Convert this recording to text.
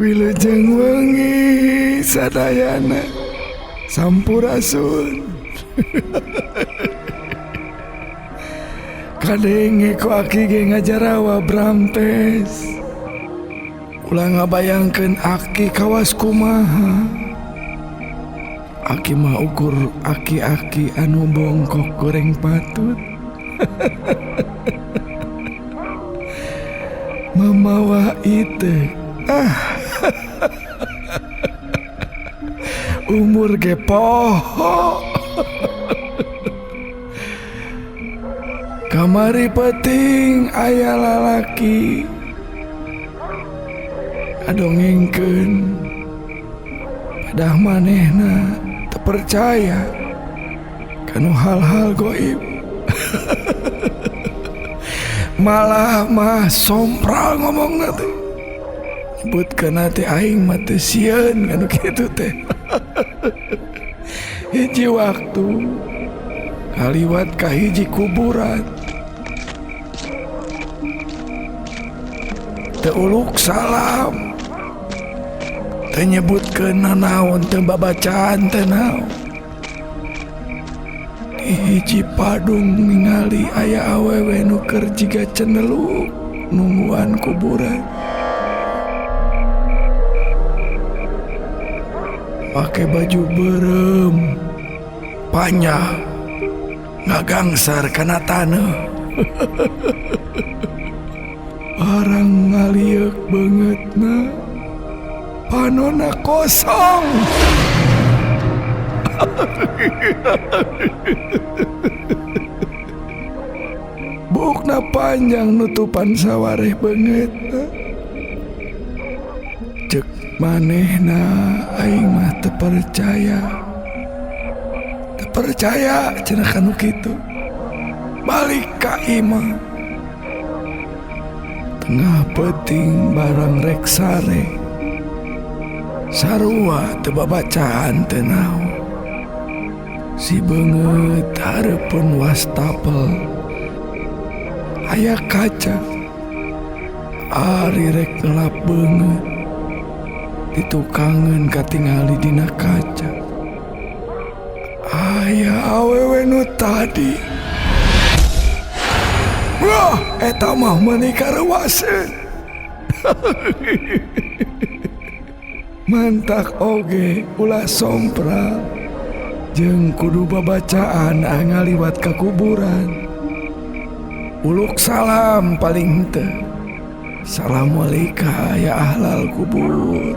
Wilujeng wengi sadayana. Sampurasun. Kadenge ku aki ge ngajarawa brampes. Ulah ngabayangkeun aki kawas kumaha. Aki mah ukur aki-aki anu bongkok goreng patut. Mamawa itu. Ah. Umur ge poho. Kamari peting aya lalaki adongengkeun padah manehna teu percaya kanu hal-hal goib. Malah mah sompral ngomongna teh. Nyebutkeun teh aing mah teu sieun kanu kitu teh. Hiji waktu kaliwat ka hiji kuburan. Teu uluk salam. Teu nyebutkeun nanaon, teu babacaan teu naon. Di hiji padung ningali aya awewe nu keur jiga cendeluk nungguan kuburan. Pake baju beureum panjang ngagangsar kana taneuh. Barang ngalieuk beungeutna panona kosong. Buukna panjang nutupan sawareh beungeutna. Cek manehna aing mah teu percaya. Teu percaya cenah kanu kitu. Balik ka imah. Tengah peuting barang rek sare. Sarua teu babacaan teu naon. Si beungeut hareupeun wastafel. Aya kaca. Ari rek ngelap beungeut. Ditukangeun katingali dina kaca. Aya awewe nu tadi. Wah, eta mah meuni kareuwaseun. Mantak oge ulah sompral. Jeung kudu babacaan ngaliwat ka kuburan. Uluk salam paling henteu. Assalamualaikum ya ahlal kubur.